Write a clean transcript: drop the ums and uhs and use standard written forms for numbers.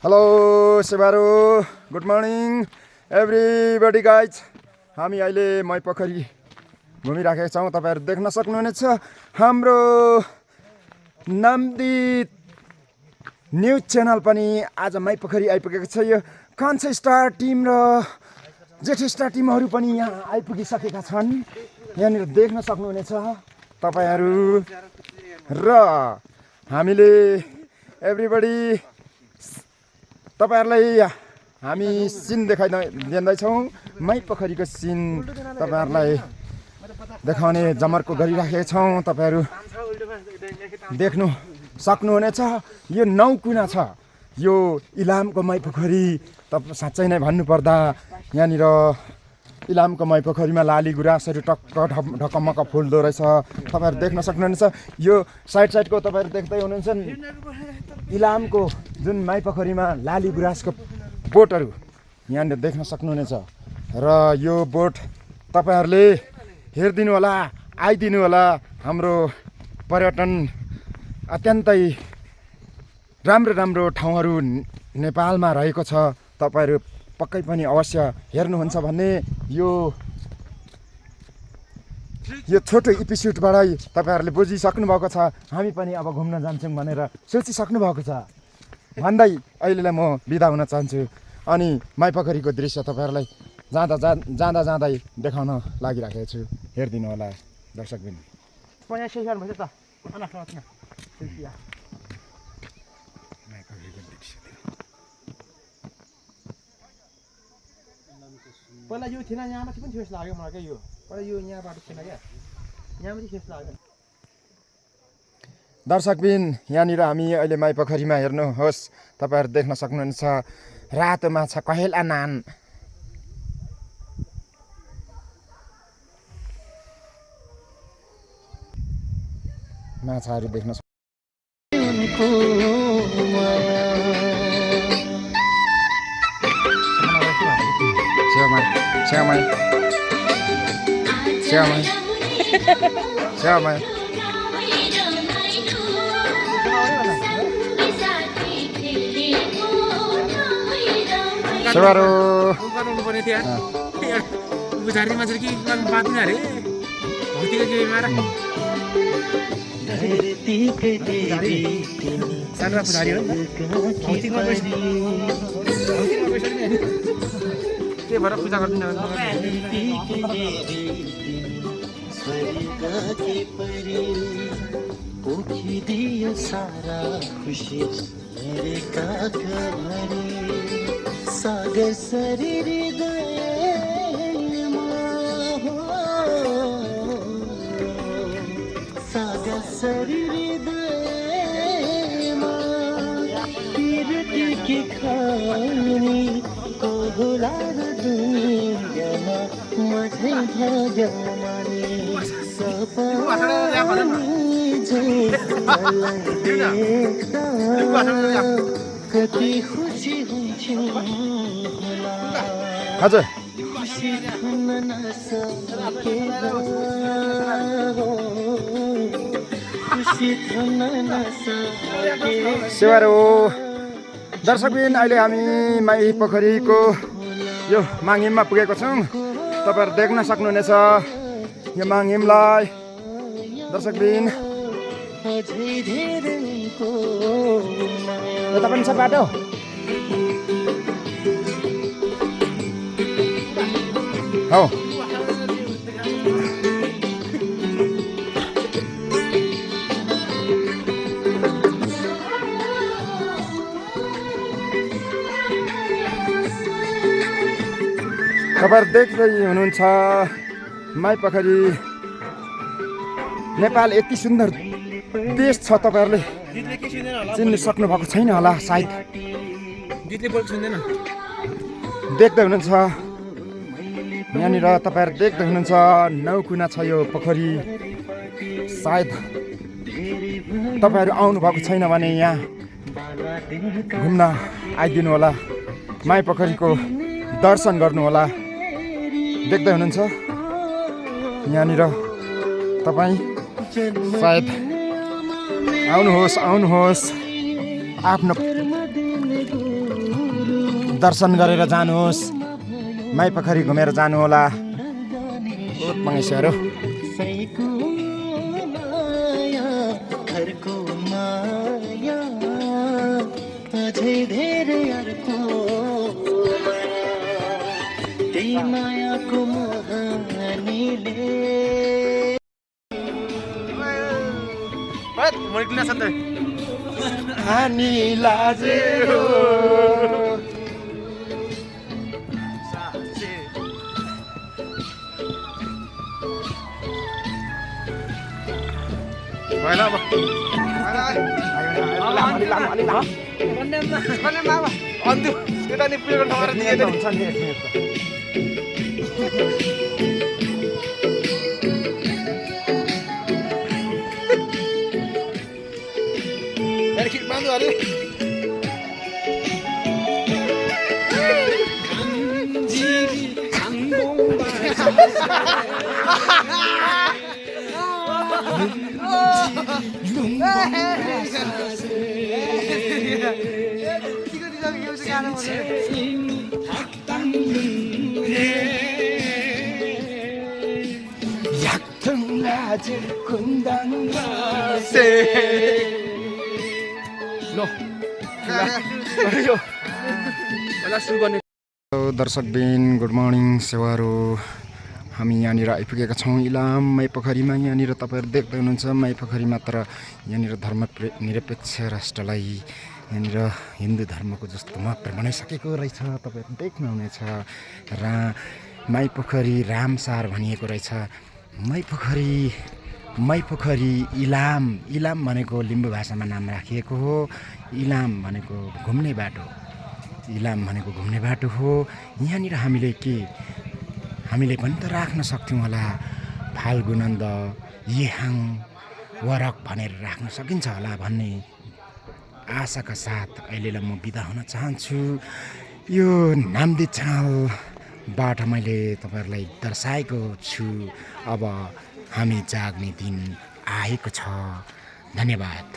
Hello सेवारो good morning everybody guys हामी अहिले मै पोखरी घुमिराखेका छौँ। तपाईँहरू देख्न सक्नुहुनेछ हाम्रो नामदित न्युज च्यानल पनि आज मै पोखरी आइपुगेको छ। यो कान्छा स्टार टिम र जेठी स्टार टिमहरू पनि यहाँ आइपुगिसकेका छन्। यहाँनिर देख्न सक्नुहुनेछ तपाईँहरू र हामीले एभ्रीबडी तपाईहरुलाई हामी सिन देखाइदिँदैछौँ। मै पोखरीको सिन तपाईहरुलाई देखाउने जमर्को गरिराखेका छौँ। तपाईहरु देख्नु सक्नुहुनेछ यो 9 कुना छ। यो इलामको मै पोखरी। साँच्चै नै भन्नुपर्दा यहाँनिर इलामको मै पोखरीमा लाली गुराँसहरू टक्क ढकमक्क फुल्दो रहेछ। तपाईहरु देख्न सक्नुहुनेछ यो साइडको तपाईहरु देख्दै हुनुहुन्छ इलामको जुन मै पोखरीमा लाली गुराँसको बोटहरू यहाँनिर देख्न सक्नुहुनेछ। र यो बोट तपाईहरुले हेरिदिनु होला, आइदिनु होला। हाम्रो पर्यटन अत्यन्तै राम्रो ठाउँहरू नेपालमा रहेको छ। तपाईहरु पक्कै पनि अवश्य हेर्नुहुन्छ भन्ने यो छोटो एपिसोडबाट तपाईहरुले बुझिसक्नु भएको छ। हामी पनि अब घुम्न जान्छौँ भनेर सोचिसक्नु भएको छ भन्दै अहिलेलाई म बिदा हुन चाहन्छु। अनि मै पोखरीको दृश्य तपाईहरुलाई जाँदै देखाउन लागिराखेको छु। हेरिदिनु होला दर्शकबिन। पहिला यो थिएन, यहाँमाथि पनि थियो जस्तो लाग्यो मलाई। यो पहिला यो यहाँबाट थिएन क्या, यहाँमाथि थियो जस्तो लाग्यो। दर्शकबिन यहाँनिर हामी अहिले मै पोखरीमा हेर्नुहोस् तपाईहरु देख्न सक्नुहुन्छ रातो माछा कहेला नान। माछाहरू देख्न सेवारो पर्ने थियो बुझारी मान्छे कि बाँच्ने अरे भौतिक के मारा सानो पुजारी हो भौतिकमा पैसा के भएर पूजा गर्दिन सारा खुशी मेरे काका भरे सागर शरीर सागर शरीर के खानी को भुला दुनिया मझे जमाने कति खुसी हुन्थ्यो हजुर खुसी हुन नसकेको खुसी हुन नसकेको सेवारो दर्शकबिन अहिले हामी मै पोखरीको यो माङहिममा पुगेको छौँ। तपाईहरु देख्न सक्नुहुनेछ यो माङहिमलाई दर्शकबिन। यता पनि छ बाटो। हौ तपाईहरु देख्दै हुनुहुन्छ मै पोखरी नेपाल यति सुन्दर देश छ। तपाईहरुले चिन्न सक्नु भएको छैन होला सायद। देख्दै हुनुहुन्छ यहाँनिर तपाईहरु देख्दै हुनुहुन्छ 9 कुना छ यो पोखरी। सायद तपाईहरु आउनु भएको छैन भने यहाँ घुम्न आइदिनु होला, मै पोखरीको दर्शन गर्नु होला। देख्दै हुनुहुन्छ यहाँनिर तपाई सायद आउनुहोस् आफ्नो दर्शन गरेर जानुहोस्, माई पोखरी घुमेर जानु होला बहुत मङ्गेसीहरू। कसैको माया घरको माया अझै धेरै अर्को माया त्यही मायाको मुहानीले हामी लाजेरो दर्शकबिन गुड मर्निङ सेवारो। हामी यहाँनिर आइपुगेका छौँ इलाम माई पोखरीमा। यहाँनिर तपाईँहरू देख्दै हुनुहुन्छ माई पोखरीमा, तर यहाँनिर निरपेक्ष राष्ट्रलाई यहाँनिर हिन्दू धर्मको जस्तो मात्र बनाइसकेको रहेछ। तपाईँहरू देख्नुहुनेछ माई पोखरी रामसार भनिएको रहेछ। माई पोखरी इलाम भनेको लिम्बू भाषामा नाम राखिएको हो। इलाम भनेको घुम्ने बाटो हो। यहाँनिर हामीले पनि त राख्न सक्थ्यौँ होला फाल्गुनन्द येहाङ वरक भनेर राख्न सकिन्छ होला भन्ने आशाका साथ अहिलेलाई म बिदा हुन चाहन्छु। यो नाम्दी च्यानलबाट मैले तपाईँहरूलाई दर्शाएको छु। अब हामी जाग्ने दिन आएको छ। धन्यवाद।